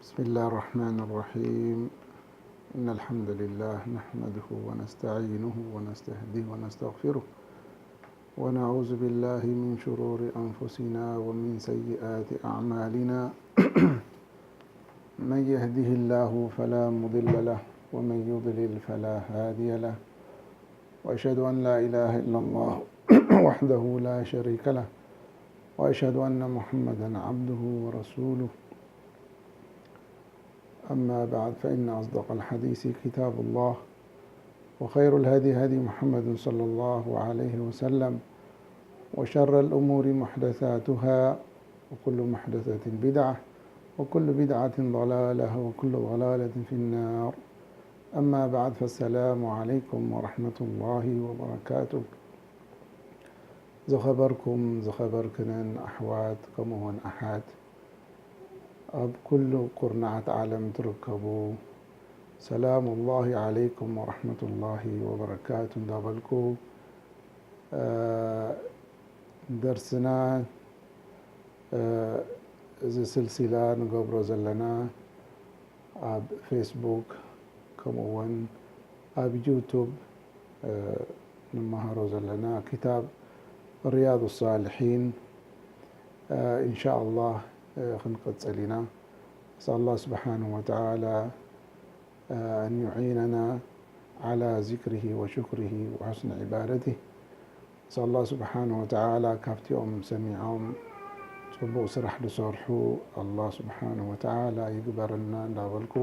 بسم الله الرحمن الرحيم. إن الحمد لله نحمده ونستعينه ونستهديه ونستغفره، ونعوذ بالله من شرور أنفسنا ومن سيئات أعمالنا. من يهده الله فلا مضل له، ومن يضلل فلا هادي له. وأشهد أن لا إله إلا الله وحده لا شريك له، وأشهد أن محمدا عبده ورسوله. أما بعد، فإن أصدق الحديث كتاب الله، وخير الهدي هدي محمد صلى الله عليه وسلم، وشر الأمور محدثاتها، وكل محدثة بدعة، وكل بدعة ضلالة، وكل ضلالة في النار. أما بعد، فالسلام عليكم ورحمة الله وبركاته. ዝኸበርኩም ዝኸበርክንን ኣሕዋት ከምኡውን ኣሓት ኣብ ኩሉ ኩርናዓት ዓለም ትርከቡ፣ ሰላም ላሂ ዓለይኩም ወረሕመቱላሂ ወበረካቱ እንዳበልኩ፣ እ፣ ደርስና፣ እ፣ እዚ ስልሲላ ንገብሮ ዘለና ኣብ ፌስቡክ ከምኡ እውን ኣብ ዩቱብ፣ እ፣ ንመሃሮ ዘለና ክታብ ሪያዱ ሳልሒን፣ እ፣ ኢንሻ ኣላህ፣ እ፣ ክንቅጽል ኢና። ነስኣል ኣላህ ስብሓነሁ ወተዓላ፣ እ፣ ኣን ዩዒነና ዓላ ዚክሪሂ ወሹክሪሂ ወሑስኒ ዒባደቲህ። ነስኣል ኣላህ ስብሓነሁ ወተዓላ ካብቲኦም ሰሚዖም ጽቡቕ ስራሕ ዝሰርሑ ኣላህ ስብሓነሁ ወተዓላ ይግበረና እንዳበልኩ፣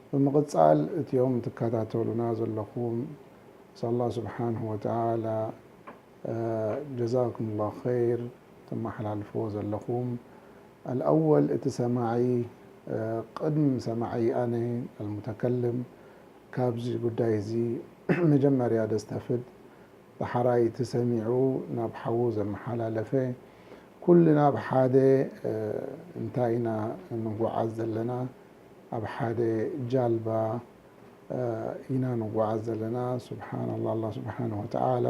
ብምቕጻል እቲኦም ትከታተሉና ዘለኹም፣ ነስኣል ኣላህ ስብሓነሁ ወተዓላ፣ እ፣ ጀዛኩም ላሁ ኸይር፣ ተመሓላልፍዎ ዘለኹም። ኣልኣወል፣ እቲ ሰማዒ፣ እ፣ ቅድሚ ሰማዒ ኣነ ኣልሙተከልም ካብዚ ጉዳይ እዚ መጀመርያ ደስተፍድ፣ ዳሕራይ እቲ ሰሚዑ ናብ ሓዉ ዘመሓላለፈ፣ ኩልና ኣብ ሓደ፣ እ፣ እንታይ ኢና ንጓዓዝ ዘለና? ኣብ ሓደ ጃልባ፣ እ፣ ኢና ንጓዓዝ ዘለና። ሱብሓነላህ፣ ኣላህ ስብሓነሁ ወተዓላ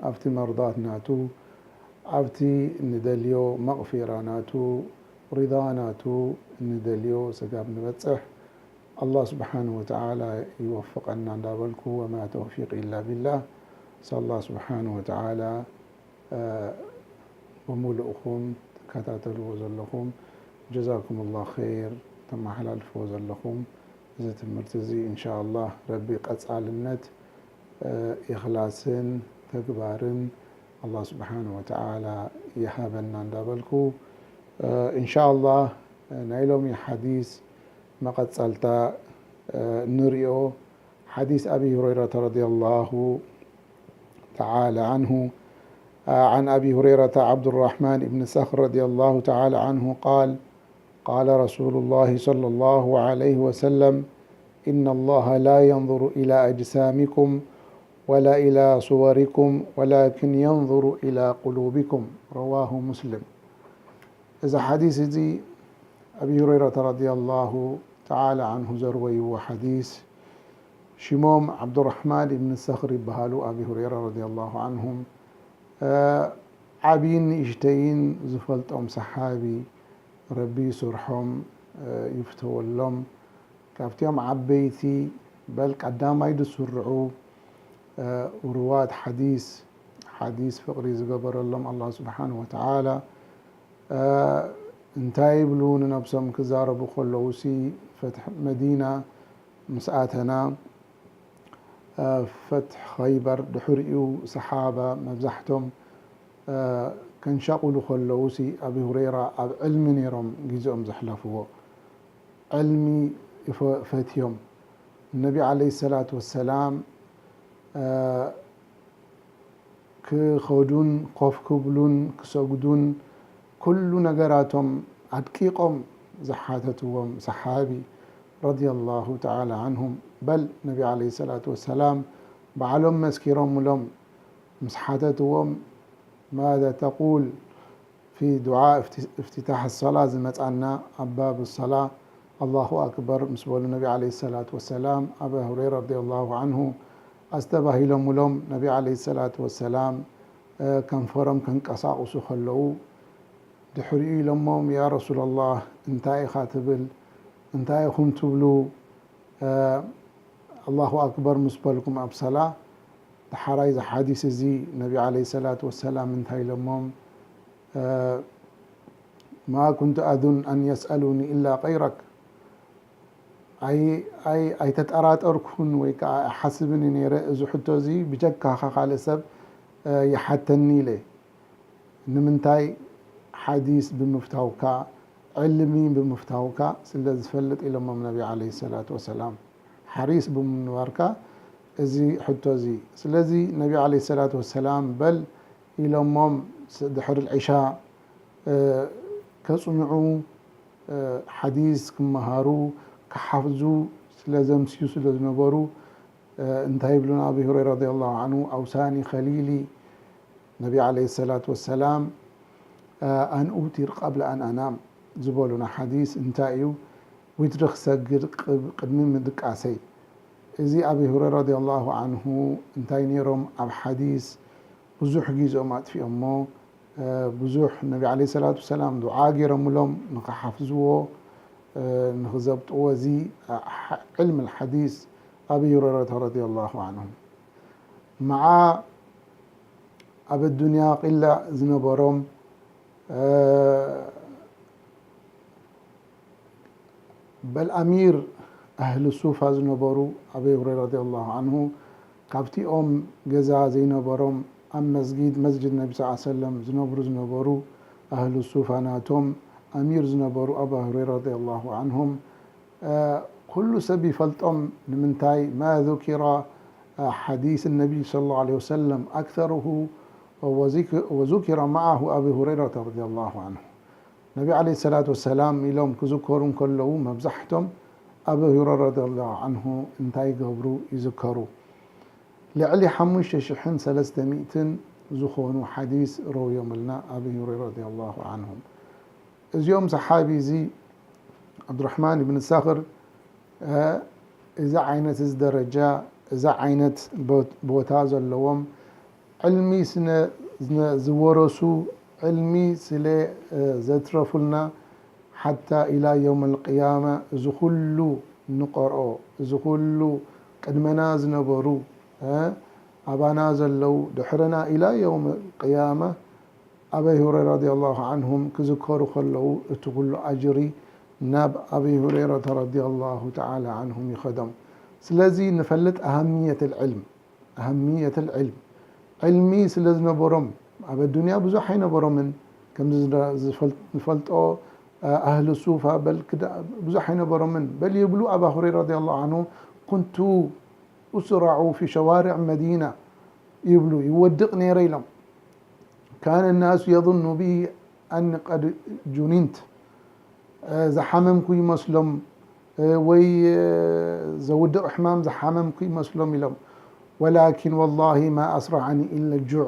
ኣብቲ መርዳት ናቱ፣ ኣብቲ ንደልዮ መቕፊራ ናቱ፣ ሪዳ ናቱ ንደልዮ ሰጋብ ንበጽሕ፣ ኣላህ ስብሓነሁ ወተዓላ ይወፍቐና እንዳበልኩ፣ ወማ ተውፊቅ ኢላ ቢላህ። ነስኣል ኣላህ ስብሓነሁ ወተዓላ፣ እ፣ ብምሉእኹም ትከታተልዎ ዘለኹም፣ ጀዛኩም ላህ ኸይር፣ ተመሓላልፍዎ ዘለኹም እዚ ትምህርቲ እዚ፣ ኢንሻ ኣላህ ረቢ ቀጻልነት፣ እ፣ ኢኽላስን ተግባርን ኣላህ ስብሓነሁ ወተዓላ ይሃበና እንዳበልኩ፣ እ፣ ኢንሻ ኣላህ ናይ ሎሚ ሓዲስ መቐጸልታ፣ እ፣ ንሪኦ። ሓዲስ ኣቢ ሁረይረተ ረዲየላሁ ተዓላ ዓንሁ፣ እ፣ ዓን ኣቢ ሁረይረተ ዓብዱራሕማን ኢብን ሰኽር ረዲየላሁ ተዓላ ዓንሁ ቃል፣ قال رسول الله صلى الله عليه وسلم: إن الله لا ينظر إلى أجسامكم ولا إلى صوركم ولكن ينظر إلى قلوبكم. رواه مسلم. እዚ ሓዲስ እዚ ኣቢ ሁረይረተ ረዲየላሁ ተዓላ ዓንሁ ዘርወይዎ ሓዲስ፣ ሽሞም ዓብዱራሕማን ኢብን ሰኽር ይበሃሉ። ኣቢ ሁረይራ ረዲየላሁ ዓንሁም፣ እ፣ ዓብይን ንእሽተይን ዝፈልጦም ሰሓቢ፣ ረቢ ስርሖም፣ እ፣ ይፍተወሎም። ካብቲኦም ዓበይቲ፣ በል ቀዳማይ ዝስርዑ፣ እ፣ ሩዋት ሓዲስ፣ ሓዲስ ፍቕሪ ዝገበረሎም ኣላህ ስብሓነሁ ወተዓላ፣ እ፣ እንታይ ይብሉ ንነብሶም ክዛረቡ ከለዉሲ፣ ፈትሒ መዲና ምስ ኣተና፣ እ፣ ፈትሒ ኸይበር ድሕሪኡ ሰሓባ መብዛሕቶም፣ እ፣ ከንሻቑሉ ከለዉሲ፣ ኣቢ ሁረይራ ኣብ ዕልሚ ነይሮም ግዜኦም ዘሕለፍዎ። ዕልሚ ይፈ-፣ ፈትዮም። ነቢ ዓለይሂ ሰላቱ ወሰላም፣ እ፣ ክኸዱን ኮፍ ክብሉን ክሰግዱን ኩሉ ነገራቶም ኣድቂቖም ዝሓተትዎም ሰሓቢ ረዲየላሁ ተዓላ ዓንሁም። በል ነቢ ዓለይሂ ሰላቱ ወሰላም ባዕሎም መስኪሮምሎም ምስ ሓተትዎም፣ ማዛ ተቁል ፊ ዱዓ እፍቲ-፣ እፍቲታሕ ሰላ ዝመጻና ኣብ ባብ ሰላ፣ ኣላሁ ኣክበር ምስ በሉ ነቢ ዓለይሂ ሰላቱ ወሰላም፣ ኣባ ሁረይራ ረዲየላሁ ዓንሁ ኣስተባሂሎምሎም። ነቢ ዓለይሂ ሰላቱ ወሰላም፣ እ፣ ከንፈሮም ከንቀሳቕሱ ከለዉ፣ ድሕሪኡ ኢሎሞም፣ ያ ረሱለላህ፣ እንታይ ኢኻ ትብል? እንታይ ኢኹም ትብሉ? ኣላሁ ኣክበር ምስ በልኩም ኣብ ሰላ፣ ደሓራይ እዚ ሓዲስ እዚ ነቢ ዓለይሂ ሰላቱ ወሰላም እንታይ ኢሎሞም? ማ ኩንቱ ኣዙን ኣን የስኣሉኒ ኢላ ቀይረክ። ኣይተጠራጠርኩን ወይ ከዓ ኣይሓስብን ነይረ እዚ ሕቶ እዚ ብጀካኻ ካልእ ሰብ ይሓተኒ ኢለ። ንምንታይ? ሓዲስ ብምፍታውካ፣ ዕልሚ ብምፍታውካ ስለ ዝፈልጥ ኢሎሞም ነቢ ዓለይሂ ሰላቱ ወሰላም። ሓሪስ ብምንባርካ እዚ ሕቶ እዚ። ስለዚ ነቢ ዓለይሂ ሰላቱ ወሰላም በል ኢሎሞም ድሕሪ ዕሻ ከፅንዑ፣ ሓዲስ ክመሃሩ፣ ክሓፍዙ ስለ ዘምስዩ ስለ ዝነበሩ እንታይ ይብሉና? ኣቢ ሁረይራ ረዲየላሁ ዐንሁ፣ ኣውሳኒ ኸሊሊ፣ ነቢ ዓለይሂ ሰላቱ ወሰላም ኣን ኡውቲር ቀብለ ኣን ኣናም ዝበሉና ሓዲስ እንታይ እዩ? ዊትሪ ክሰግድ ቅድሚ ምድቃሰይ። እዚ ኣቢ ሁረይራ ረዲየላሁ ዐንሁ እንታይ ነይሮም ኣብ ሓዲስ ብዙሕ ግዜኦም ኣጥፊኦሞ፣ ብዙሕ ነቢ ዓለይሂ ሰላቱ ወሰላም ዱዓ ገይሮምሎም ንኽሓፍዝዎ፣ ንኽዘብጥዎ። እዚ ዕልም ሓዲስ ኣቢ ሁረይረተ ረዲየላሁ ዐንሁ። መዓ ኣብ ኣዱንያ ቂላ ዝነበሮም በል ኣሚር ኣህሊ ሱፋ ዝነበሩ ኣቢ ሁረይራ ረዲየላሁ ዐንሁ፣ ካብቲኦም ገዛ ዘይነበሮም ኣብ መስጊድ፣ መስጅድ ነቢ ሰለላሁ ዐለይሂ ወሰለም ዝነብሩ ዝነበሩ ኣህሊ ሱፋ ናቶም ኣሚር ዝነበሩ ኣባ ሁረይራ ረዲየላሁ ዐንሁም ኩሉ ሰብ ይፈልጦም። ንምንታይ? ማ ذكر ሓዲስ ነቢ ሰለላሁ ዐለይሂ ወሰለም ኣክተሩሁ ወذكر معه ኣቢ ሁረይረተ ረዲየላሁ ዐንሁ። ነቢ ዓለይሂ ሰላቱ ወሰላም ኢሎም ክዝከሩ እንከለዉ መብዛሕቶም ኣቢ ሁረይራ ረዲየላሁ ዐንሁ እንታይ ይገብሩ ይዝከሩ። ልዕሊ ሓሙሽተ ሽሕን ሰለስተ ሚእትን ዝኾኑ ሓዲስ ረውዮምልና ኣቢ ሁረይራ ረዲየላሁ ዐንሁም። እዚኦም ሰሓቢ እዚ ዓብዱራሕማን ብን ሳኽር እዚ ዓይነት እዚ ደረጃ፣ እዚ ዓይነት ቦታ ዘለዎም ዕልሚ ዝወረሱ፣ ዕልሚ ስለ ዘትረፉልና ሓታ ኢላ የውም ኣልቅያማ እዚ ኩሉ ንቐርኦ፣ እዚ ኩሉ ቅድመና ዝነበሩ ኣባና ዘለዉ ድሕርና ኢላ የውም ኣልቅያማ ኣበይ ሁረይራ ረዲየላሁ ዐንሁም ክዝከሩ ከለዉ እቲ ኩሉ ኣጅሪ ናብ ኣበይ ሁረይረተ ረዲየላሁ ተዓላ ዐንሁም ይኸዶም። ስለዚ ንፈልጥ ኣሃምየት ልዕልም ኣሃምየት ልዕልም ዕልሚ ስለ ዝነበሮም ኣብ ኣዱንያ ብዙሕ ኣይነበሮምን። ከምዚ ዝፈልጦ ኣህል ሱፋ በል ብዙሕ ኣይነበሮምን። በል ይብሉ ኣባ ሁረይራ ረዲየላሁ ዐንሁ ኩንቱ ኡስራዑ ፊ ሸዋርዕ መዲና ይብሉ ይወድቕ ነይረ ኢሎም። ካነ ናሱ የظኑ ቢ ኣኒ ቀድ ጁኒንት ዝሓመምኩ ይመስሎም ወይ ዘውድቕ ሕማም ዝሓመምኩ ይመስሎም ኢሎም። ወላኪን ወላሂ ማ ኣስራዓኒ ኢለ ጁዕ።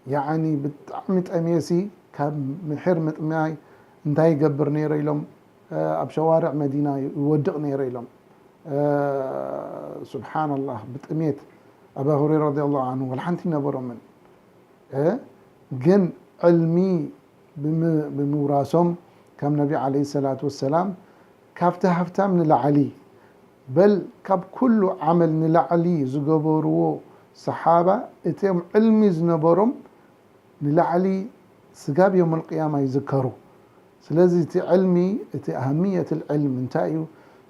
ያዓኒ ብጣዕሚ ጠምየሲ ካብ ምሕር ምጥማይ እንታይ ይገብር ነይረ ኢሎም ኣብ ሸዋርዕ መዲና ይወድቕ ነይረ ኢሎም። ስብሓንላህ ብጥሜት ኣባ ሁረይራ ረዲየላሁ ዐንሁ ወላ ሓንቲ ይነበሮምን። ግን ዕልሚ ብምውራሶም ካብ ነቢ ዓለይሂ ሰላቱ ወሰላም ካብቲ ሃፍታም ንላዕሊ በል ካብ ኩሉ ዓመል ንላዕሊ ዝገበርዎ ሰሓባ እቶም ዕልሚ ዝነበሮም ንላዕሊ ስጋብ የውመል ቅያማ ይዝከሩ። ስለዚ እቲ ዕልሚ እቲ ኣህምየት ልዕልም እንታይ እዩ?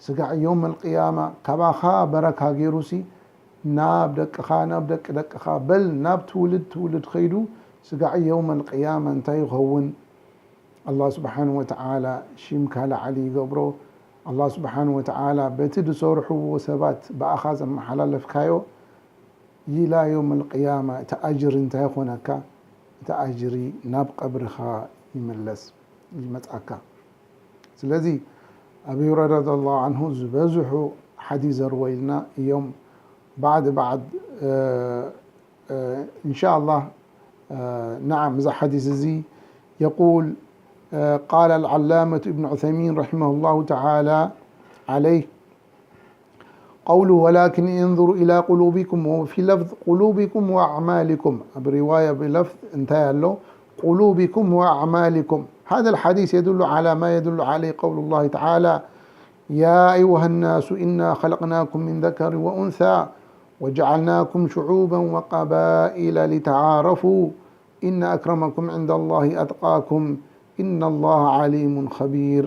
ስጋዕ የውመል ቅያማ ካባኻ በረካ ገይሩሲ ናብ ደቅኻ ናብ ደቂ ደቅኻ በል ናብ ትውልድ ትውልድ ኸይዱ ስጋዕ የውመል ቅያማ እንታይ ይኸውን? ኣላህ ስብሓን ወተዓላ ሺምካ ላዕሊ ይገብሮ። ኣላህ ስብሓን ወተዓላ በቲ ዝሰርሕዎ ሰባት ብኣኻ ዘመሓላለፍካዮ ይላ ዮም ኣልቅያማ እቲ ኣጅሪ እንታይ ይኾነካ? እቲ ኣጅሪ ናብ ቀብርኻ ይምለስ ይመጻካ። ስለዚ ኣቢ ሁረይራ ረዲየላሁ ዐንሁ ዝበዝሑ ሓዲስ ዘርወይልና እዮም። ባዕድ ባዕድ እንሻ ኣላህ ነዓም እዛ ሓዲስ እዚ የቁል ቃል ኣልዓላመቱ እብን ዑሰይሚን ረሒመሁ ላሁ ተዓላ ዓለይህ قوله ولكن انظروا إلى قلوبكم وفي لفظ قلوبكم وأعمالكم ኣብ رواية بلفظ እንታይ ኣሎ قلوبكم وأعمالكم هذا الحديث يدل على ما يدل عليه قول الله تعالى يا أيها الناس إنا خلقناكم من ذكر وأنثى وجعلناكم شعوبا وقبائل لتعارفوا إن أكرمكم عند الله أتقاكم إن الله عليم خبير.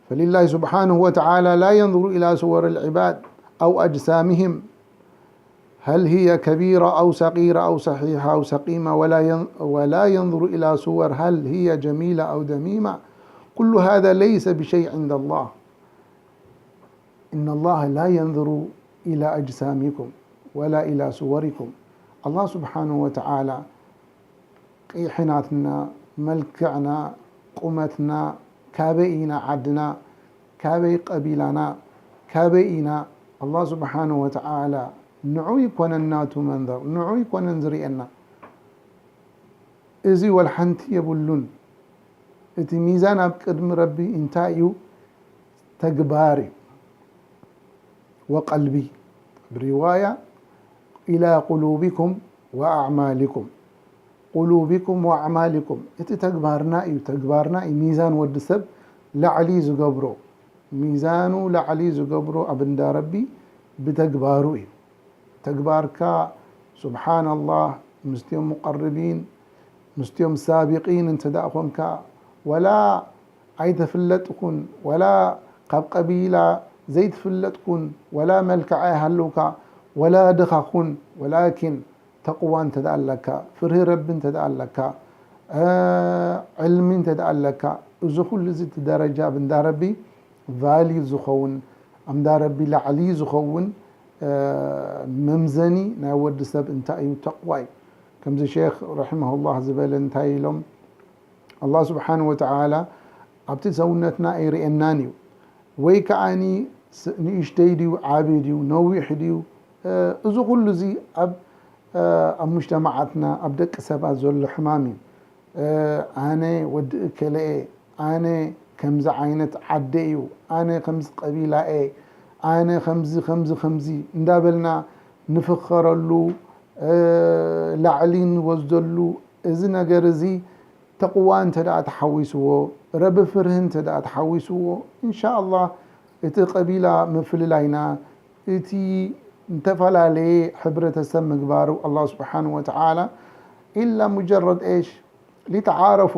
فلله سبحانه وتعالى لا ينظر إلى صور العباد أو أجسامهم، هل هي كبيرة أو صغيرة أو صحيحة أو سقيمة، ولا ين-، ولا ينظر إلى صور هل هي جميلة أو ذميمة. كل هذا ليس بشيء عند الله. إن الله لا ينظر إلى أجسامكم ولا إلى صوركم. الله سبحانه وتعالى ቂሕናትና፣ መልክዕና፣ ቁመትና፣ ካበይ ኢና ዓድና፣ ካበይ ቀቢላና፣ ካበይ ኢና፣ ኣላህ ስብሓንሁ ወተዓላ ንዑ ይኮነን ናቱ መንዘር፣ ንዑ ይኮነን ዝርእየና። እዚ ወላ ሓንቲ የብሉን። እቲ ሚዛን ኣብ ቅድሚ ረቢ እንታይ እዩ? ተግባር እዩ። ወቀልቢ፣ ብሪዋያ ኢላ ቁሉቢኩም ወኣዕማሊኩም፣ ቁሉቢኩም ወኣዕማሊኩም። እቲ ተግባርና እዩ፣ ተግባርና እዩ ሚዛን ወዲ ሰብ ላዕሊ ዝገብሮ። ሚዛኑ ላዕሊ ዝገብሮ ኣብ እንዳ ረቢ ብተግባሩ እዩ። ተግባርካ ስብሓንላህ፣ ምስቲኦም ሙቀርቢን፣ ምስቲኦም ሳቢቂን እንተ ደኣ ኾንካ፣ ወላ ኣይተፍለጥኩን፣ ወላ ካብ ቀቢላ ዘይትፍለጥኩን፣ ወላ መልክዕ ኣይሃልውካ፣ ወላ ድኻ ኩን፣ ወላኪን ተቕዋ እንተ ደኣ ኣለካ፣ ፍርሂ ረቢ እንተ ደኣ ኣለካ፣ እ፣ ዕልሚ እንተ ደኣ ኣለካ፣ እዚ ኩሉ እዚ እቲ ደረጃ ኣብ እንዳ ረቢ ቫልዩ ዝኸውን፣ ኣብ እንዳ ረቢ ላዕሊ ዝኸውን፣ እ፣ መምዘኒ ናይ ወዲ ሰብ እንታይ እዩ? ተቕዋ እዩ። ከምዚ ሼኽ ረሒመሁላህ ዝበለ እንታይ ኢሎም? ኣላህ ስብሓን ወተዓላ ኣብቲ ሰውነትና ኣይርእየናን እዩ። ወይ ከዓኒ ስ-፣ ንእሽተይ ድዩ፣ ዓቢ ድዩ፣ ነዊሕ ድዩ፣ እ፣ እዚ ኩሉ እዚ ኣብ፣ እ፣ ኣብ ሙጅተማዓትና፣ ኣብ ደቂ ሰባት ዘሎ ሕማም እዩ። እ፣ ኣነ ወዲ እከለ እየ፣ ኣነ ከምዚ ዓይነት ዓደ እዩ፣ ኣነ ከምዚ ቀቢላ እየ፣ ኣነ ከምዚ፣ ከምዚ፣ ከምዚ እንዳበልና ንፍኸረሉ፣ እ፣ ላዕሊ ንወስደሉ፣ እዚ ነገር እዚ ተቕዋ እንተ ደኣ ተሓዊስዎ፣ ረቢ ፍርሂ እንተ ደኣ ተሓዊስዎ፣ እንሻ ኣላህ እቲ ቀቢላ ምፍልላይና፣ እቲ ዝተፈላለየ ሕብረተሰብ ምግባሩ ኣላህ ስብሓንሁ ወተዓላ ኢላ ሙጀረድ ኤሽ ሊተዓረፉ፣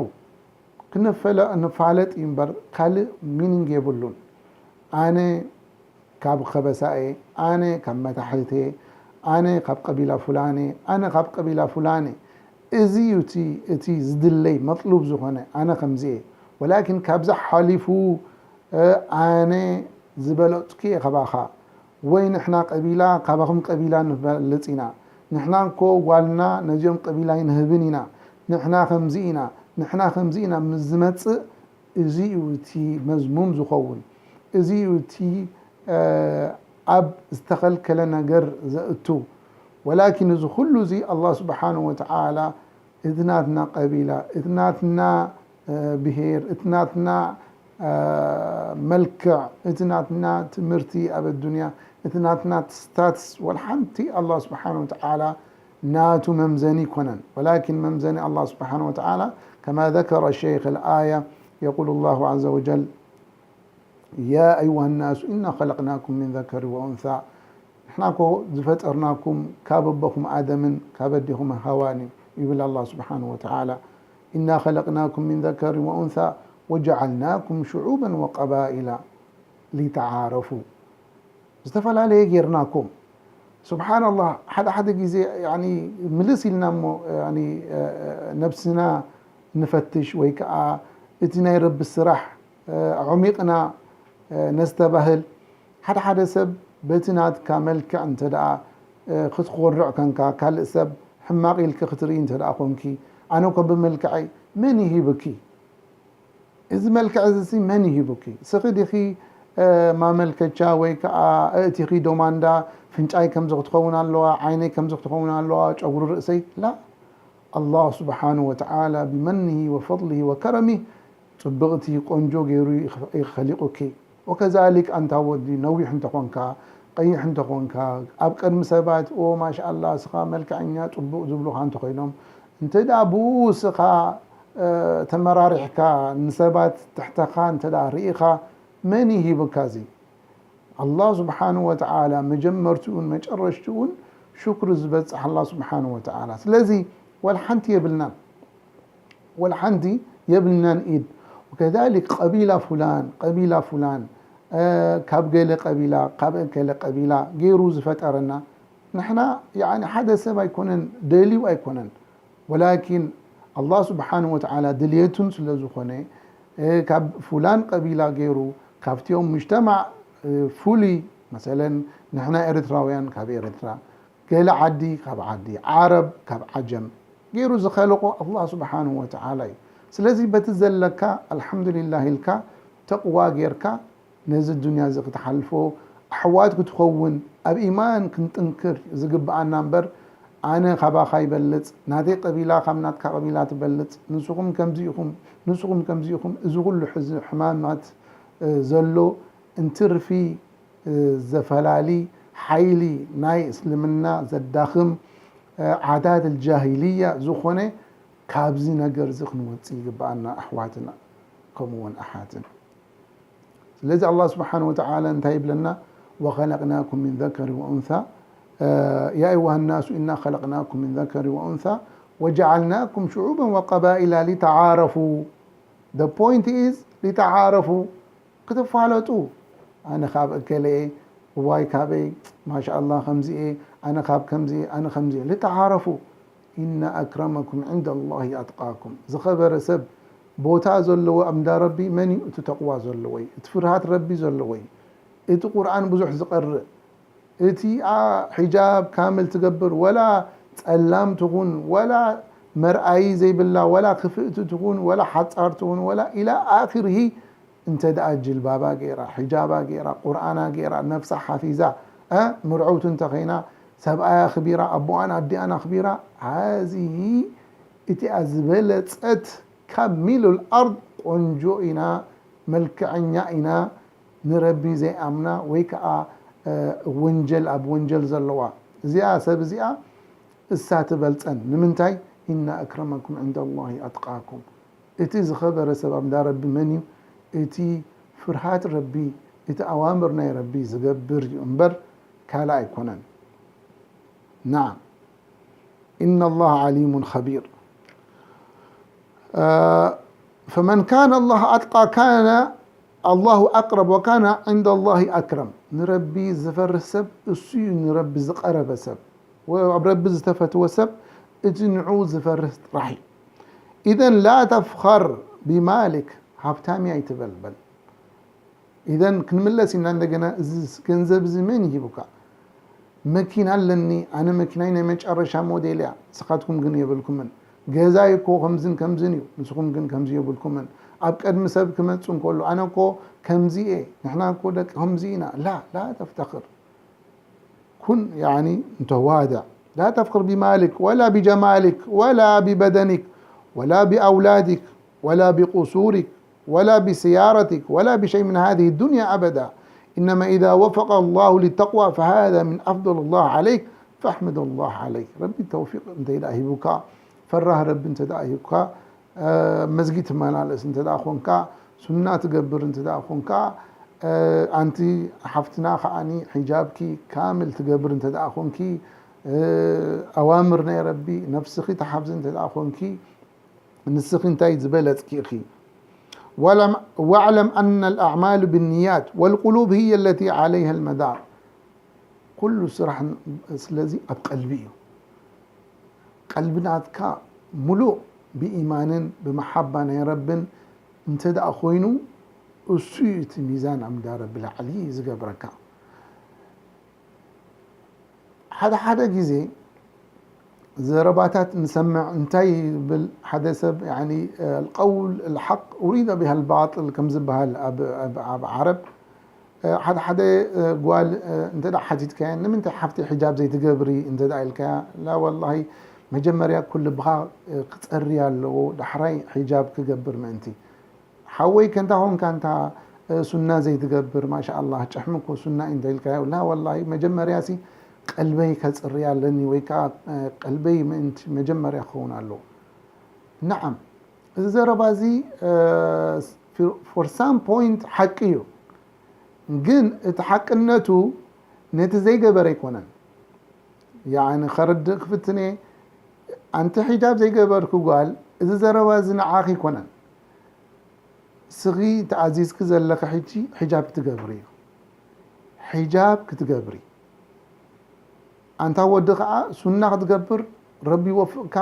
ክንፈለ-፣ ንፋለጥ እዩ እምበር ካልእ ሚኒንግ የብሉን። ኣነ ካብ ከበሳ እየ፣ ኣነ ካብ መታሕት እየ፣ ኣነ ካብ ቀቢላ ፉላን እየ፣ ኣነ ካብ ቀቢላ ፉላን እየ። እዚ እዩ እቲ፣ እቲ ዝድለይ መጥሉብ ዝኾነ፣ ኣነ ከምዚ እየ። ወላኪን ካብዚ ሓሊፉ፣ እ፣ ኣነ ዝበለጽኩ እየ ካባኻ፣ ወይ ንሕና ቀቢላ ካባኹም ቀቢላ ንበልጽ ኢና፣ ንሕና እኮ ጓልና ነዚኦም ቀቢላ ኣይንህብን ኢና፣ ንሕና ከምዚ ኢና፣ ንሕና ከምዚ ኢና ምስ ዝመጽእ፣ እዚ እዩ እቲ መዝሙም ዝኸውን። እዚ እዩ እቲ፣ እ፣ ኣብ ዝተኸልከለ ነገር ዘእቱ። ወላኪን እዚ ኩሉ እዚ ኣላህ ስብሓንሁ ወተዓላ እቲ ናትና ቀቢላ፣ እቲ ናትና፣ እ፣ ብሄር፣ እቲ ናትና፣ እ፣ መልክዕ፣ እቲ ናትና ትምህርቲ ኣብ ኣዱንያ፣ እቲ ናትና ስታትስ፣ ወላ ሓንቲ ኣላህ ስብሓንሁ ወተዓላ ናቱ መምዘኒ ኣይኮነን። ወላኪን መምዘኒ ኣላህ ስብሓንሁ ወተዓላ፣ ከማ ዘከረ ሸይኽ ኣልኣያ፣ የቁሉ ላሁ ዐዘ ወጀል፣ ያ ኣዩሃ ናሱ ኢና ኸለቅናኩም ምን ዘከሪ ወኡንሳ፣ ንሕና እኮ ዝፈጠርናኩም ካብ ኣቦኹም ኣደምን ካብ ኣዴኹም ሃዋን እዩ፣ ይብል ኣላህ ስብሓንሁ ወተዓላ። ኢና ኸለቅናኩም ምን ዘከሪ ወኡንሳ ወጀዓልናኩም ሽዑበን ወቀባኢላ ሊተዓረፉ። ዝተፈላለየ ጌርናኩም። ስብሓንላህ፣ ሓደ ሓደ ግዜ፣ ያኒ፣ ምልስ ኢልና እሞ፣ ያኒ፣ እ፣ እ፣ ነብስና ንፈትሽ ወይ ከዓ እቲ ናይ ረቢ ስራሕ፣ እ፣ ኣዕሚቕና፣ እ፣ ነስተባህል። ሓደ ሓደ ሰብ በቲ ናትካ መልክዕ እንተ ደኣ፣ እ፣ ክትኾርዕ ከንካ፣ ካልእ ሰብ ሕማቕ ኢልኪ ክትርኢ እንተ ደኣ ኮንኪ፣ ኣነ እኮ ብመልክዐይ መን ይሂብኪ? እዚ መልክዕ እዚ ሲ መን ይሂቡኪ? ስኺ ዲኺ፣ እ፣ ማመልከቻ ወይ ከኣ ኣእቲኺ ዶማንዳ፣ ፍንጫይ ከምዚ ክትኸውን ኣለዋ፣ ዓይነይ ከምዚ ክትኸውን ኣለዋ፣ ጨጉሪ ርእሰይ? ላ። ኣላህ ስብሓንሁ ወተዓላ ብመንሂ ወፈድሊሂ ወከረሚህ ጽብቕቲ ቆንጆ ገይሩ ይኽ-፣ ይኸሊቑኪ። ወከዛሊክ ኣንታ ወዲ ነዊሕ እንተኾንካ፣ ቀይሕ እንተኾንካ፣ ኣብ ቅድሚ ሰባት፣ "ኦ ማሻኣላ፣ እስኻ መልክዐኛ፣ ጽቡቕ" ዝብሉኻ እንተኾይኖም፣ እንተ ደኣ ብኡ እስኻ፣ እ፣ ተመራሪሕካ፣ ንሰባት ትሕተኻ እንተ ደኣ ርኢኻ፣ መን ይሂብካ እዚ? ኣላህ ስብሓንሁ ወተዓላ መጀመርትኡን መጨረሽትኡን ሽክሪ ዝበፅሕ ኣላህ ስብሓንሁ ወተዓላ። ስለዚ ዋላ ሓንቲ የብልናን፣ ዋላ ሓንቲ የብልናን ኢድ። ወከዛሊክ ቀቢላ ፉላን፣ ቀቢላ ፉላን፣ እ፣ ካብ ገለ ቀቢላ፣ ካብ እከለ ቀቢላ ገይሩ ዝፈጠረና። ንሕና ያኒ ሓደ ሰብ ኣይኮነን፣ ደልዩ ኣይኮነን። ወላኪን ኣላህ ስብሓንሁ ወተዓላ ድልየቱን ስለ ዝኾነ፣ እ፣ ካብ ፉላን ቀቢላ ገይሩ ካብቲኦም ሙጅተማዕ፣ እ፣ ፍሉይ፣ መሰለን ንሕና ኤርትራውያን ካብ ኤርትራ፣ ገለ ዓዲ ካብ ዓዲ፣ ዓረብ ካብ ዓጀም ገይሩ ዝኸለቆ ኣላህ ስብሓንሁ ወተዓላ እዩ። ስለዚ በቲ ዘለካ ኣልሓምዱሊላህ ኢልካ ተቕዋ ጌርካ ነዚ ዱንያ እዚ ክትሓልፎ ኣሕዋት ክትኸውን ኣብ ኢማን ክንጥንክር ዝግብኣና እምበር፣ ኣነ ካባኻ ይበልጽ፣ ናተይ ቀቢላ ካብ ናትካ ቀቢላ ትበልጽ፣ ንስኹም ከምዚ ኢኹም፣ ንስኹም ከምዚ ኢኹም፣ እዚ ኩሉ ሕዚ ሕማማት፣ እ፣ ዘሎ እንትርፊ፣ እ፣ ዘፈላሊ ሓይሊ ናይ እስልምና ዘዳኽም፣ እ፣ ዓዳት ኣልጃሂልያ ዝኾነ ካብዚ ነገር እዚ ክንወጽእ ይግብኣና ኣሕዋትና ከምኡ እውን ኣሓትን። ስለዚ ኣላህ ስብሓን ወተዓላ እንታይ ይብለና? وخلقناكم من ذكر وأنثى، እ፣ يا أيها الناس إنا خلقناكم من ذكر وأنثى وجعلناكم شعوبا وقبائل لتعارفوا. The point is لتعارفوا، ክትፋለጡ። ኣነ ካብ እከለ እየ፣ እዋይ ካበይ፣ ማሻኣላህ ከምዚ እየ፣ ኣነ ካብ ከምዚ እየ፣ ኣነ ከምዚ እየ። لتعارفوا إن أكرمكم عند الله أتقاكم. ዝኸበረ ሰብ ቦታ ዘለዎ ኣብ እንዳ ረቢ መን እዩ? እቲ ተቕዋ ዘለዎ እዩ፣ እቲ ፍርሃት ረቢ ዘለዎ እዩ፣ እቲ ቁርኣን ብዙሕ ዝቐርእ፣ እቲ፣ ኣ፣ ሒጃብ ካምል ትገብር፣ ወላ ጸላም ትኹን፣ ወላ መርኣዪ ዘይብላ፣ ወላ ክፍእቲ ትኹን፣ ወላ ሓጻር ትኹን፣ ወላ ኢላ ኣኺርሂ፣ እንተ ደኣ ጅልባባ ገይራ፣ ሒጃባ ገይራ፣ ቁርኣና ገይራ፣ ነፍሳ ሓፊዛ፣ እ፣ ምርዐውቲ እንተ ኸይና፣ ሰብኣያ ኣኽቢራ፣ ኣቦኣን ኣዲኣን ኣኽቢራ፣ ሃዚሂ እቲኣ ዝበለጸት ካብ ሚሉል ኣርድ ቆንጆ ኢና፣ መልክዐኛ ኢና፣ ንረቢ ዘይኣምና ወይ ከኣ፣ እ፣ ወንጀል ኣብ ወንጀል ዘለዋ። እዚኣ ሰብ እዚኣ እሳ ትበልጸን። ንምንታይ? إن أكرمكم عند الله أتقاكم። እቲ ዝኸበረ ሰብ ኣብ እንዳ ረቢ መን እዩ? እቲ ፍርሃት ረቢ፣ እቲ ኣዋምር ናይ ረቢ ዝገብር እዩ እምበር ካልእ ኣይኮነን። ናዓም። إن الله عليم خبير. እ፣ فمن كان الله أتقى كان الله أقرب وكان عند الله أكرم. ንረቢ ዝፈርህ ሰብ እሱ እዩ ንረቢ ዝቐረበ ሰብ። ወ-፣ ኣብ ረቢ ዝተፈትወ ሰብ እቲ ንዑ ዝፈርህ ጥራሕ እዩ። إذن لا تفخر بمالك، ሃብታም እየ ኣይትበል በል። ኢዘን ክንምለስ ኢና እንደገና፣ እዚ ገንዘብ እዚ መን ይሂቡካ? መኪና ኣለኒ ኣነ፣ መኪናይ ናይ መጨረሻ ሞዴል እያ፣ ንስኻትኩም ግን የብልኩምን። ገዛይ እኮ ከምዝን ከምዝን እዩ፣ ንስኹም ግን ከምዚ የብልኩምን። ኣብ ቅድሚ ሰብ ክመጽእ እንከሎ ኣነ እኮ ከምዚ እየ፣ ንሕና እኮ ደቂ ከምዚ ኢና። ላ፣ ላ ተፍተኽር። كن يعني متواضع. لا تفخر بمالك ولا بجمالك ولا ببدنك ولا بأولادك ولا بقصورك ولا بسيارتك ولا بشيء من هذه الدنيا أبدا. إنما إذا وفق الله للتقوى فهذا من أفضل الله عليك، فاحمد الله عليك. ረቢ ተውፊቅ እንተ ደኣ ሂቡካ፣ ፈራህ ረቢ እንተ ደኣ ሂብካ፣ እ፣ መስጊድ ትመላለስ እንተ ደኣ ኾንካ፣ ሱና ትገብር እንተ ደኣ ኾንካ፣ እ፣ ኣንቲ ሓፍትና ከኣኒ ሒጃብኪ ካምል ትገብር እንተ ደኣ ኾንኪ፣ እ፣ ኣዋምር ናይ ረቢ ነፍስኺ ትሓፍዚ እንተ ደኣ ኾንኪ፣ ንስኺ እንታይ ዝበለጽኪ ኢኺ። ولم-، واعلم أن الأعمال بالنيات والقلوب هي التي عليها المدار. ኩሉ ስራሕ ን-፣ ስለዚ ኣብ ቀልቢ እዩ። ቀልቢ ናትካ ሙሉእ ብኢማንን ብመሓባ ናይ ረብን እንተ ደኣ ኮይኑ፣ እሱ እዩ እቲ ሚዛን ኣብ እንዳ ረቢ ላዕሊ ዝገብረካ። ሓደ ሓደ ግዜ ዘረባታት ንሰምዕ፣ እንታይ ይብል ሓደ ሰብ፣ ያኒ፣ القول الحق أريد بها الباطل ከም ዝበሃል ኣብ፣ ኣብ፣ ኣብ ዓረብ፣ ሓደ ሓደ ጓል እንተ ደኣ ሓቲትካያ፣ ንምንታይ ሓፍቲ ሒጃብ ዘይትገብሪ እንተ ደኣ ኢልካያ፣ ላ ወላሂ መጀመርያ ኩሉ ልብኻ ክጸሪ ኣለዎ፣ ዳሕራይ ሒጃብ ክገብር ምእንቲ። ሓወይ ከንታ ኾንካ እንታ ሱና ዘይትገብር፣ ማሻኣላህ ጭሕሚ እኮ ሱና እዩ እንተ ኢልካዮ፣ ላ ወላሂ መጀመርያ ሲ ቀልበይ ከጽሪ ኣለኒ ወይ ከኣ ቀልበይ ምእንቲ መጀመርያ ክኸውን ኣለዎ። ነዓም፣ እዚ ዘረባ እዚ፣ እ፣ for some point ሓቂ እዩ። ግን እቲ ሓቅነቱ ነቲ ዘይገበረ ኣይኮነን። ያኒ ከረድእ ክፍትነ፣ ኣንቲ ሒጃብ ዘይገበርኪ ጓል፣ እዚ ዘረባ እዚ ንዓኺ ኣይኮነን። ስኺ ተኣዚዝኪ ዘለኺ ሕጂ ሒጃብ ክትገብሪ እዩ። ሒጃብ ክትገብሪ። ኣንታ ወዲ ኸዓ ሱና ክትገብር፣ ረቢ ይወፍቕካ፣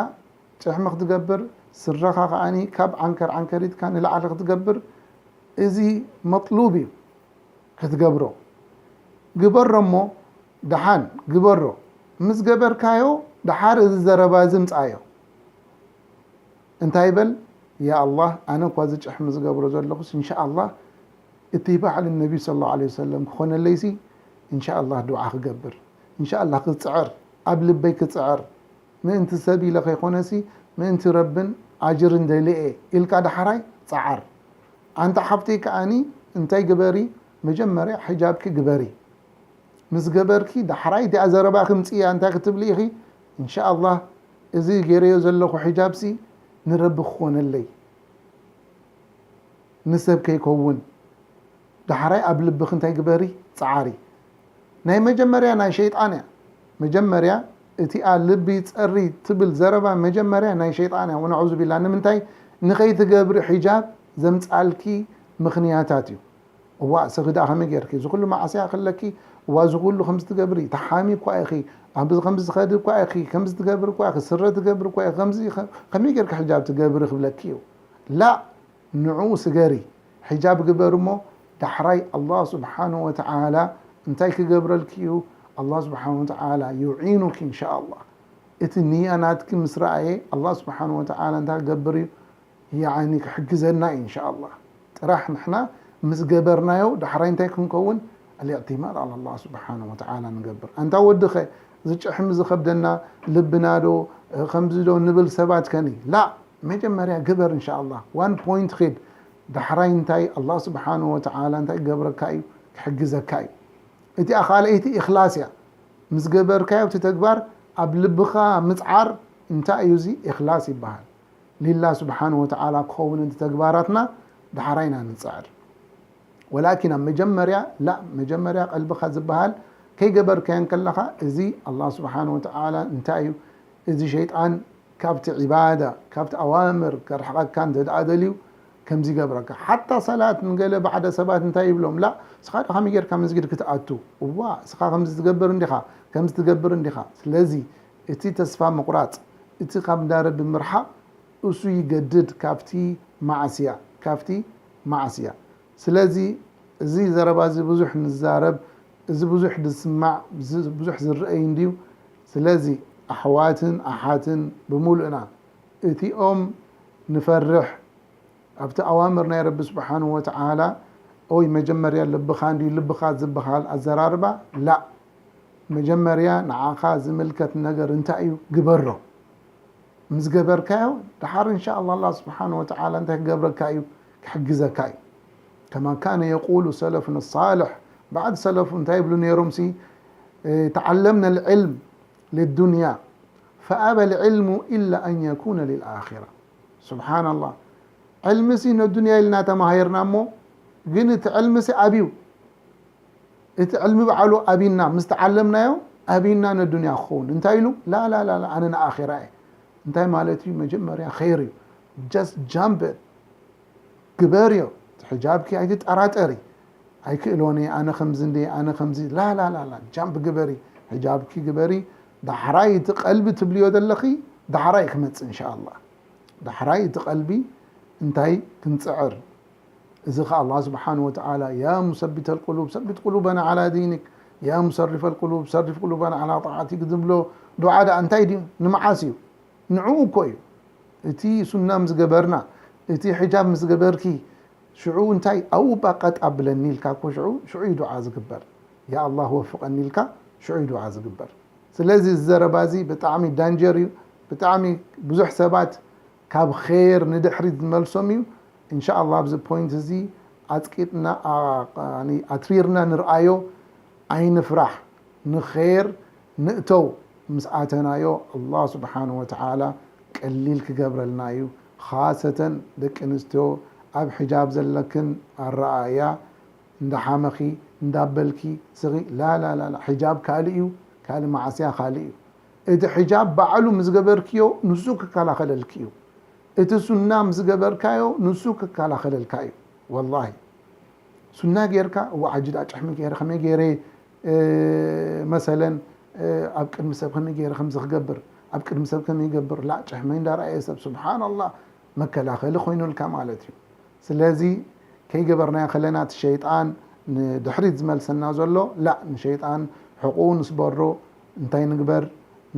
ጭሕሚ ክትገብር፣ ስረኻ ኸዓኒ ካብ ዓንከር ዓንከሪትካ ንላዕሊ ክትገብር፣ እዚ መጥሉብ እዩ። ክትገብሮ ግበሮ እሞ፣ ደሓን ግበሮ። ምስ ገበርካዮ፣ ደሓር እዚ ዘረባ እዚ ምጻዮ። እንታይ በል? ያ ኣላህ፣ ኣነ እኳ እዚ ጭሕሚ ዝገብሮ ዘለኹስ፣ እንሻ ኣላህ፣ እትባዕ ልነቢ ሰለላሁ ዐለይሂ ወሰለም ክኾነለይሲ፣ እንሻ ኣላህ፣ ዱዓ ክገብር፣ እንሻ ኣላህ፣ ክጽዕር፣ ኣብ ልበይ ክጽዕር፣ ምእንቲ ሰብ ኢለ ከይኮነሲ፣ ምእንቲ ረብን ኣጅርን ደልየ ኢልካ ዳሕራይ ጸዓር። ኣንታ ሓፍተይ ከኣኒ፣ እንታይ ግበሪ? መጀመርያ ሒጃብኪ ግበሪ። ምስ ገበርኪ፣ ዳሕራይ እቲኣ ዘረባኺ ምጽእያ እንታይ ክትብሊ ኢኺ? እንሻ ኣላህ፣ እዚ ገይረዮ ዘለኹ ሒጃብሲ ንረቢ ክኾነለይ፣ ንሰብ ከይከውን። ዳሕራይ ኣብ ልብኺ እንታይ ግበሪ? ጸዓሪ። ናይ መጀመርያ ናይ ሸይጣን እያ። መጀመርያ እቲኣ ልቢ ጸሪ ትብል ዘረባ መጀመርያ ናይ ሸይጣን እያ። ወነዑዙ ቢላህ። ንምንታይ? ንኸይትገብሪ ሒጃብ ዘምጻልኪ ምኽንያታት እዩ። እዋ፣ ስኺ ደኣ ከመይ ጌርኪ? እዚ ኩሉ መዓስያ ክለኪ? እዋ፣ እዚ ኩሉ ከምዚ ትገብሪ? ተሓሚ እኳ ኢኺ። ኣብዚ ከምዚ ትኸዲ እኳ ኢኺ። ከምዚ ትገብሪ እኳ ኢኺ። ስረ ትገብሪ እኳ ኢኺ። ከምዚ ከ-፣ ከመይ ጌርኪ ሒጃብ ትገብሪ ክብለኪ እዩ። ላእ፣ ንዑ ስገሪ። ሒጃብ ግበር እሞ፣ ዳሕራይ ኣላህ ስብሓንሁ ወተዓላ እንታይ ክገብረልኪ እዩ? ኣላህ ስብሓንሁ ወተዓላ ዩዒኑኪ፣ እንሻ ኣላህ። እቲ ንያ ናትኪ ምስ ረኣየ፣ ኣላህ ስብሓንሁ ወተዓላ እንታይ ክገብር እዩ? ያኒ ክሕግዘና እዩ፣ እንሻ ኣላህ። ጥራሕ ንሕና ምስ ገበርናዮ፣ ዳሕራይ እንታይ ክንከውን? ኣልእዕቲማድ ኣላ ኣላህ ስብሓንሁ ወተዓላ ንገብር። ኣንታ ወዲ ኸ፣ እዚ ጭሕሚ ዝኸብደና ልብና ዶ፣ ከምዚ ዶ ንብል ሰባት ከኒ? ላእ፣ መጀመርያ ግበር፣ እንሻ ኣላህ። ዋን ፖይንት ኺድ። ዳሕራይ እንታይ? ኣላህ ስብሓንሁ ወተዓላ እንታይ ክገብረካ እዩ? ክሕግዘካ እዩ። እቲኣ ካልኣይቲ ኢኽላስ እያ። ምስ ገበርካዮ እቲ ተግባር ኣብ ልብኻ ምጽዓር እንታይ እዩ? እዚ ኢኽላስ ይበሃል። ሊላህ ስብሓንሁ ወተዓላ ክኸውን እቲ ተግባራትና ዳሕራይ ኢና ንጽዕር። ወላኪን ኣብ መጀመርያ፣ ላእ፣ መጀመርያ ቀልብኻ ዝበሃል ከይገበርካዮ እንከለኻ፣ እዚ ኣላህ ስብሓንሁ ወተዓላ እንታይ እዩ? እዚ ሸይጣን ካብቲ ዒባዳ፣ ካብቲ ኣዋምር ከርሕቐካ እንተ ደኣ ደልዩ፣ ከምዚ ይገብረካ። ሓታ ሰላት ንገለ ባዕደ ሰባት እንታይ ይብሎም? ላእ፣ እስኻ ዶ ከመይ ጌርካ መስጊድ ክትኣቱ? እዋ፣ እስኻ ከምዚ ትገብር እንዲኻ፣ ከምዚ ትገብር እንዲኻ። ስለዚ፣ እቲ ተስፋ ምቑራጽ፣ እቲ ካብ እንዳ ረቢ ምርሓቕ፣ እሱ ይገድድ ካብቲ ማዕስያ፣ ካብቲ ማዕስያ። ስለዚ፣ እዚ ዘረባ እዚ ብዙሕ ንዛረብ፣ እዚ ብዙሕ ዝስማዕ፣ እዚ ብዙሕ ዝረአይ እንድዩ። ስለዚ፣ ኣሕዋትን ኣሓትን ብምሉእና፣ እቲኦም ንፈርሕ፣ ኣብቲ ኣዋምር ናይ ረቢ ስብሓንሁ ወተዓላ፣ ኦይ፣ መጀመርያ ልብኻ እንድዩ ልብኻ ዝበሃል ኣዘራርባ፣ ላእ። መጀመርያ ንዓኻ ዝምልከት ነገር እንታይ እዩ? ግበሮ። ምስ ገበርካዮ፣ ደሓር እንሻ ኣላህ፣ ኣላህ ስብሓንሁ ወተዓላ እንታይ ክገብረካ እዩ? ክሕግዘካ እዩ። ከማ ካነ የቁሉ ሰለፉና ሳልሕ፣ ባዕድ ሰለፉ እንታይ ይብሉ ነይሮምሲ? እ፣ ተዓለምና ልዕልም ልዱንያ፣ ፈኣበ ልዕልሙ ኢላ ኣን የኩነ ልልኣኺራ። ስብሓንላህ። ዕልምሲ ነዱንያ ኢልና ተማሃርና እሞ፣ ግን እቲ ዕልምሲ ኣብዩ። እቲ ዕልሚ ባዕሉ ኣብይና፣ ምስ ተዓለምናዮ፣ ኣብይና ነዱንያ ክኸውን። እንታይ ኢሉ? ላ፣ ላ፣ ላ፣ ላ፣ ኣነ ንኣኺራ እየ። እንታይ ማለት እዩ? መጀመርያ ኸይር እዩ። Just jump it። ግበርዮ። እቲ ሕጃብኪ ኣይትጠራጠሪ። ኣይክእሎን እየ፣ ኣነ ከምዚ እንድየ፣ ኣነ ከምዚ። ላ፣ ላ፣ ላ፣ ላ፣ ጃምፕ ግበሪ። ሕጃብኪ ግበሪ። ዳሕራይ እቲ ቀልቢ ትብልዮ ዘለኺ፣ ዳሕራይ ክመጽእ እንሻ ኣላህ። ዳሕራይ እቲ ቀልቢ እንታይ ክንጽዕር። እዚ ኸዓ ኣላህ ስብሓን ወተዓላ፣ ያ ሙሰቢተል ቁሉብ፣ ሰቢት ቁሉበና ዓላ ዲኒክ፣ ያ ሙሰሪፈል ቁሉብ፣ ሰሪፍ ቁሉበና ዓላ ጣዓቲክ ዝብሎ ዱዓ ደኣ እንታይ ድዩ? ንመዓስ እዩ? ንዕኡ እኮ እዩ። እቲ ሱና ምስ ገበርና፣ እቲ ሕጃብ ምስ ገበርኪ፣ ሽዑ እንታይ ኣብኡ እባ ቀጥ ኣብለኒ ኢልካ እኮ ሽዑ፣ ሽዑ እዩ ዱዓ ዝግበር። ያ ኣላህ ወፍቐኒ ኢልካ ሽዑ እዩ ዱዓ ዝግበር። ስለዚ እዚ ዘረባ እዚ ብጣዕሚ ዳንጀር እዩ። ብጣዕሚ ብዙሕ ሰባት ካብ ኼር ንድሕሪት ዝመልሶም እዩ። እንሻ ኣላህ ኣብዚ ፖይንት እዚ ኣጽቂጥና፣ ኣ-፣ ኣኒ-፣ ኣትሪርና ንርኣዮ። ኣይንፍራሕ፣ ንኼር ንእተው። ምስ ኣተናዮ ኣላህ ስብሓን ወተዓላ ቀሊል ክገብረልና እዩ። ኻሰተን ደቂ ኣንስትዮ ኣብ ሕጃብ ዘለክን ኣረኣእያ እንዳሓመኺ እንዳበልኪ ስኺ ላላላላ። ሕጃብ ካልእ እዩ፣ ካልእ ማዕስያ ካልእ እዩ። እቲ ሕጃብ ባዕሉ ምስ ገበርክዮ ንሱ ክከላኸለልኪ እዩ። እቲ ሱና ምስ ገበርካዮ ንሱ ክከላኸለልካ እዩ። ወላሂ ሱና ጌርካ እዋ ሕጂ ዳ ጭሕሚ ገይረ ከመይ ገይረ መሰለን ኣብ ቅድሚ ሰብ ከመይ ገይረ ከምዚ ክገብር፣ ኣብ ቅድሚ ሰብ ከመይ ይገብር ላ ጭሕመይ እንዳረኣየ ሰብ ስብሓንላ መከላኸሊ ኮይኑልካ ማለት እዩ። ስለዚ ከይገበርናዮ ከለና እቲ ሸይጣን ንድሕሪት ዝመልሰና ዘሎ ላ ንሸይጣን ሕቁኡ ንስበሮ። እንታይ ንግበር?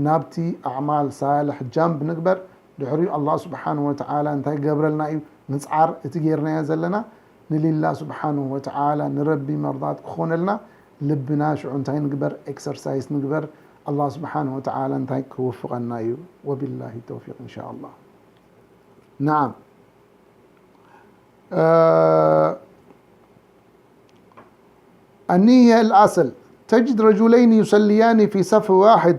ናብቲ ኣዕማል ሳልሕ ጃምብ ንግበር። ድሕሪኡ ኣላህ ስብሓን ወተዓላ እንታይ ክገብረልና እዩ? ንፅዓር እቲ ጌርናዮ ዘለና ንሊላ ስብሓን ወተዓላ ንረቢ መርዳት ክኾነልና ልብና ሽዑ እንታይ ንግበር? ኤክሰርሳይዝ ንግበር። ኣላህ ስብሓን ወተዓላ እንታይ ክውፍቐና እዩ። ወቢላሂ ተውፊቅ እንሻ ኣላህ። ናዓም። النية الأصل. تجد رجلين يصليان في صف واحد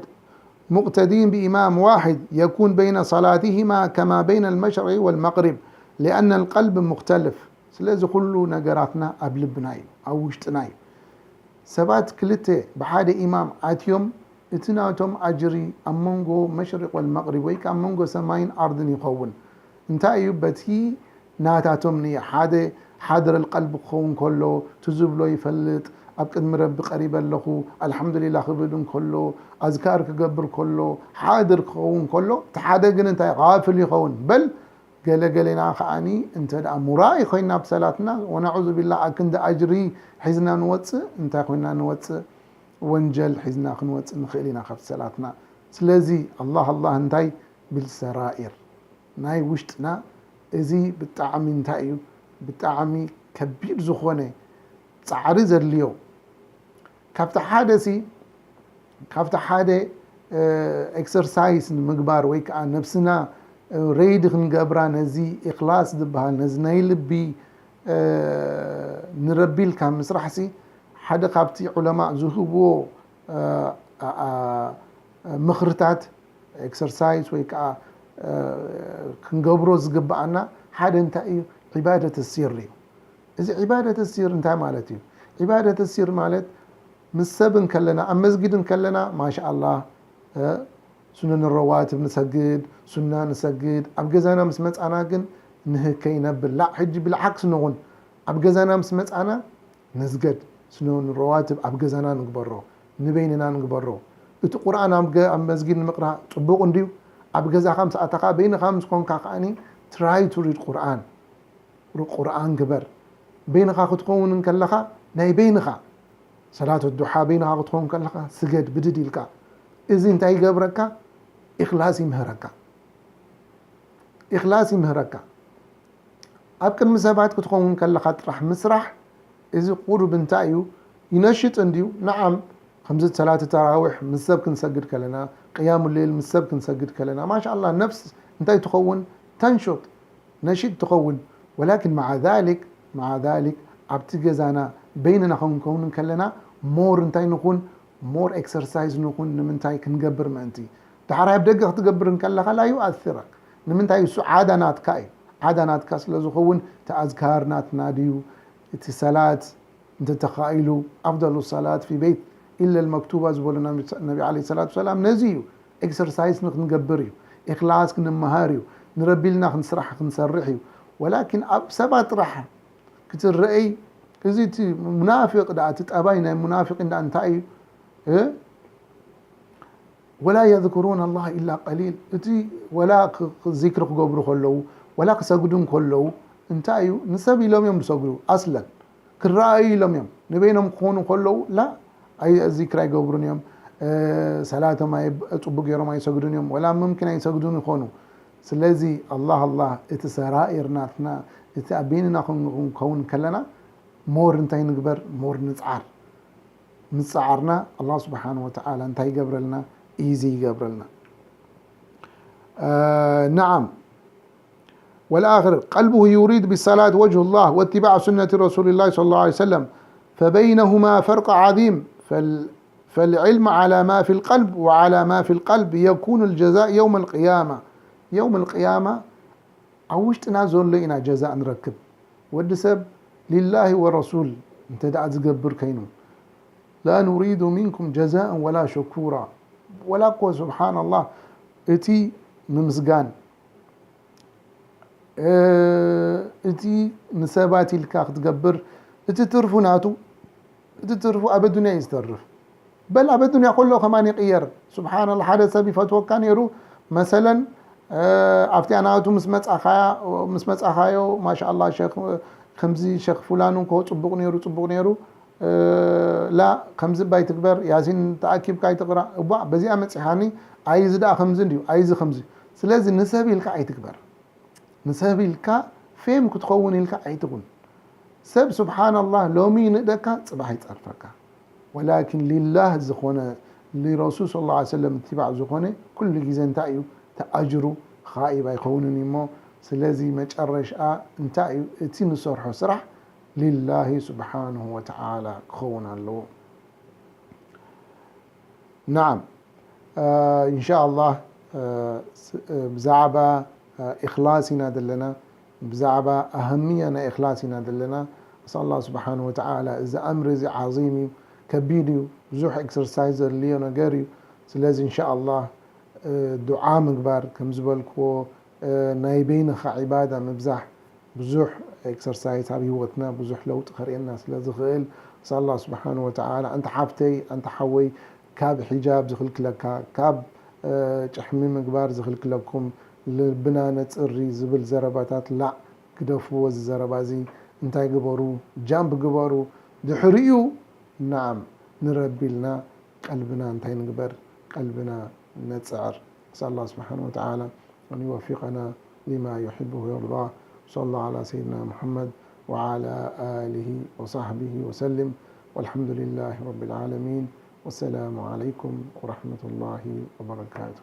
مقتدين بإمام واحد يكون بين صلاتهما كما بين المشرق والمغرب، لأن القلب مختلف. ስለዚ ኩሉ ነገራትና ኣብ ልብና እዩ፣ ኣብ ውሽጥና እዩ። ሰባት ክልተ ብሓደ ኢማም ኣትዮም እቲ ናቶም ኣጅሪ ኣብ መንጎ መሽሪቅ ወልመቅሪብ ወይ ከዓ ኣብ መንጎ ሰማይን ኣርድን ይኸውን። እንታይ እዩ በቲ ናታቶም ንየ ሓደ ሓድር ልቀልቢ ክኸውን ከሎ እቲ ዝብሎ ይፈልጥ። ኣብ ቅድሚ ረቢ ቀሪበ ኣለኹ ኣልሓምዱሊላ ክብል እንከሎ ኣዝካር ክገብር ከሎ ሓድር ክኸውን ከሎ እቲ ሓደ ግን እንታይ ጋፍል ይኸውን። በል ገለገሌና ከዓኒ እንተ ደኣ ሙራኢ ኮይና ብሰላትና ወነዑዙ ቢላ ኣክንዲ ኣጅሪ ሒዝና ንወፅእ እንታይ ኮይና ንወፅእ? ወንጀል ሒዝና ክንወፅእ ንኽእል ኢና ካብቲ ሰላትና። ስለዚ ኣላህ ኣላህ እንታይ ቢልሰራኢር ናይ ውሽጥና እዚ ብጣዕሚ እንታይ እዩ ብጣዕሚ ከቢድ ዝኾነ ፃዕሪ ዘድልዮ። ካብቲ ሓደ ሲ ካብቲ ሓደ ኤክሰርሳይስ ንምግባር ወይ ከዓ ነብስና ረይድ ክንገብራ ነዚ ኢክላስ ዝበሃል ነዚ ናይ ልቢ ንረቢ ኢልካ ምስራሕ ሲ ሓደ ካብቲ ዑለማ ዝህብዎ ምኽርታት ኤክሰርሳይዝ ወይ ከዓ ክንገብሮ ዝግብኣና ሓደ እንታይ እዩ? ዒባደት ሲር እዩ። እዚ ዒባደት ሲር እንታይ ማለት እዩ? ዒባደት ሲር ማለት ምስ ሰብ እንከለና ኣብ መስጊድ እንከለና ማሻኣላህ ሱነን ረዋትብ ንሰግድ፣ ሱና ንሰግድ፣ ኣብ ገዛና ምስ መፃና ግን ንህከይ ነብል ላዕ ሕጂ ብልዓክስ ንኹን ኣብ ገዛና ምስ መፃና ንስገድ። ስኖን ረዋትብ ኣብ ገዛና ንግበሮ፣ ንበይንና ንግበሮ። እቲ ቁርኣን ኣብ መስጊድ ንምቕራእ ፅቡቕ እንድዩ። ኣብ ገዛኻ ምስ ኣተኻ በይንኻ ምስ ኮንካ ከዓኒ try to read ቁርኣን። ቁርኣን ግበር። በይንኻ ክትኸውን እንከለኻ ናይ በይንኻ ሰላት ዱሓ በይንኻ ክትኸውን ከለኻ ስገድ ብድድ ኢልካ። እዚ እንታይ ይገብረካ? ኢኽላስ ይምህረካ። ኢኽላስ ይምህረካ። ኣብ ቅድሚ ሰባት ክትኸውን ከለኻ ጥራሕ ምስራሕ እዚ ቁሩብ እንታይ እዩ ይነሽጥ እንድዩ። ነዓም ከምዚ ሰላት ተራዊሕ ምስ ሰብ ክንሰግድ ከለና ቅያሙ ሌል ምስ ሰብ ክንሰግድ ከለና ማሻ ኣላ ነፍስ እንታይ ትኸውን ተንሽጥ ነሽጥ ትኸውን። ወላኪን መዓ ዛሊክ መዓ ዛሊክ ኣብቲ ገዛና በይንና ክንከውን ከለና ሞር እንታይ ንኹን ሞር ኤክሰርሳይዝ ንኹን ንምንታይ ክንገብር ምእንቲ። ዳሕራይ ኣብ ደገ ክትገብር እንከለኻ ላ ዩኣስረክ ንምንታይ እሱ ዓዳ ናትካ እዩ። ዓዳ ናትካ ስለ ዝኸውን እቲ ኣዝካር ናትና ድዩ እቲ ሰላት እንተተኻኢሉ ኣፍضل الصلاة في بيت إلا المكتوبة ዝበሉ ነቢ عليه الصلاة والسلام ነዚ እዩ። ኤክሰርሳይዝ ንክንገብር እዩ። ኢኽላስ ክንመሃር እዩ። ንረቢ ኢልና ክንስራሕ ክንሰርሕ እዩ። ወላኪን ኣብ ሰባት ጥራሕ ክትረአይ እዚ እቲ ሙናፊቅ ደኣ እቲ ጠባይ ናይ ሙናፊቂን ደኣ እንታይ እዩ? ወላ የዝክሩን ኣላህ ኢላ ቀሊል። እቲ ወላ ዚክሪ ክገብሩ ከለዉ ወላ ክሰግዱ እንከለዉ እንታይ እዩ ንሰብ ኢሎም እዮም ዝሰግዱ። ኣስለን ክረኣዩ ኢሎም እዮም። ንበይኖም ክኾኑ ከለዉ ላ ዚክሪ ኣይገብሩን እዮም። ሰላቶም ፅቡቅ ገይሮም ኣይሰግዱን እዮም። ወላ ምምኪን ኣይሰግዱን ይኾኑ። ስለዚ ኣላህ ኣላህ እቲ ሰራኢር ናትና እቲ ኣብ በይንና ክንከውን ከለና ሞር እንታይ ንግበር ሞር ንፅዓር። ምፅዓርና ኣላህ ስብሓን ወተዓላ እንታይ ይገብረልና? ኢዚ ይገብረልና። ነዓም والآخر قلبه يريد بالصلاة وجه الله واتباع سنة رسول الله صلى الله عليه وسلم فبينهما فرق عظيم فالعلم على ما في القلب وعلى ما في القلب يكون الجزاء يوم القيامة. يوم القيامة ኣብ ውሽጥና ዘሎ ኢና ጀዛእ ንረክብ። ወዲ ሰብ ሊላሂ ወረሱል እንተ ደኣ ዝገብር ከይኑ ላ ኑሪዱ ሚንኩም ጀዛእን ወላ ሸኩራ። ወላ እኮ ስብሓንላህ እቲ ምምስጋን እቲ ንሰባት ኢልካ ክትገብር እቲ ትርፉ ናቱ እቲ ትርፉ ኣብ ኣዱንያ እዩ ዝተርፍ። በል ኣብ ኣዱንያ ከሎ ከማን ይቕየር። ስብሓንላ ሓደ ሰብ ይፈትወካ ነይሩ መሰለን ኣብቲኣ ናቱ ምስ መጻኻዮ ማሻላ ሸክ ከምዚ ሸክ ፍላኑ እኮ ጽቡቕ ነይሩ ጽቡቕ ነይሩ ላ ከምዚ ባይ ትግበር ያሲን ተኣኪብካ ኣይትቕራ እቧ በዚኣ መጺሓኒ ኣይዚ ደኣ ከምዚ እንድዩ ኣይዚ ከምዚ ስለዚ ንሰብ ኢልካ ኣይትግበር ንሰብ ኢልካ ፌም ክትኸውን ኢልካ ኣይትኹን ሰብ ስብሓናላህ ሎሚ ይንእደካ ጽባሕ ይጸርፈካ ወላኪን ሊላህ ዝኾነ ሊረሱል ስ ሰለም እትባዕ ዝኾነ ኩሉ ግዜ እንታይ እዩ ተኣጅሩ ኻኢብ ኣይኸውንን እሞ ስለዚ መጨረሽኣ እንታይ እዩ እቲ ንሰርሖ ስራሕ ሊላሂ ስብሓንሁ ወተዓላ ክኸውን ኣለዎ። ናዓም እንሻ ኣላህ ብዛዕባ ኢኽላስ ኢና ዘለና ብዛዕባ ኣህምያ ናይ ኢኽላስ ኢና ዘለና ኣስ ኣላ ስብሓን ወተዓላ እዚ ኣምሪ እዚ ዓዚም እዩ ከቢድ እዩ ብዙሕ ኤክሰርሳይዝ ዘድልዮ ነገር እዩ ስለዚ እንሻ ኣላህ ዱዓ ምግባር ከም ዝበልክዎ ናይ በይንኻ ዒባዳ ምብዛሕ ብዙሕ ኤክሰርሳይዝ ኣብ ህይወትና ብዙሕ ለውጢ ከርእየና ስለ ዝኽእል ኣስ ኣላ ስብሓን ወተዓላ ኣንታ ሓፍተይ ኣንታ ሓወይ ካብ ሒጃብ ዝኽልክለካ ካብ ጭሕሚ ምግባር ዝኽልክለኩም ልብና ነፅሪ ዝብል ዘረባታት ላዕ ግደፍዎ እዚ ዘረባ እዚ እንታይ ግበሩ ጃምፕ ግበሩ ድሕሪኡ ናዓም ንረቢ ኢልና ቀልብና እንታይ ንግበር ቀልብና ነፅዕር نسأل الله سبحانه وتعالى أن يوفقنا لما يحبه ويرضاه وصلى الله على سيدنا محمد وعلى آله وصحبه وسلم والحمد لله رب العالمين والسلام عليكم ورحمة الله وبركاته